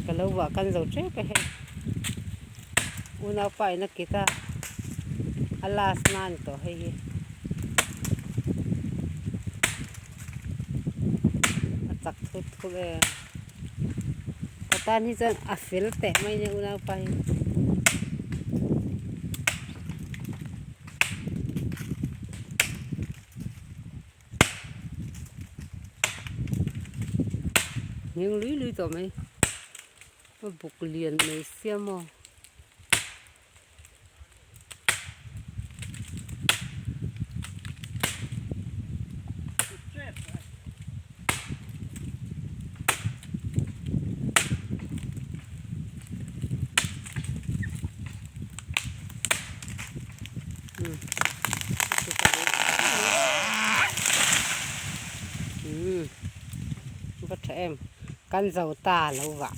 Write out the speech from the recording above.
Ka lo vah kan zo tep e hei. Unaupa in a kit a, a last na a ni tawh hei hi. A chak thut thut e. Ka tan hi chuan a fel teh mai nia unaupa hi. Ngheng lui lui tawh mai a buk lian mai sia maw. Va tha em kan zo ta lo vah.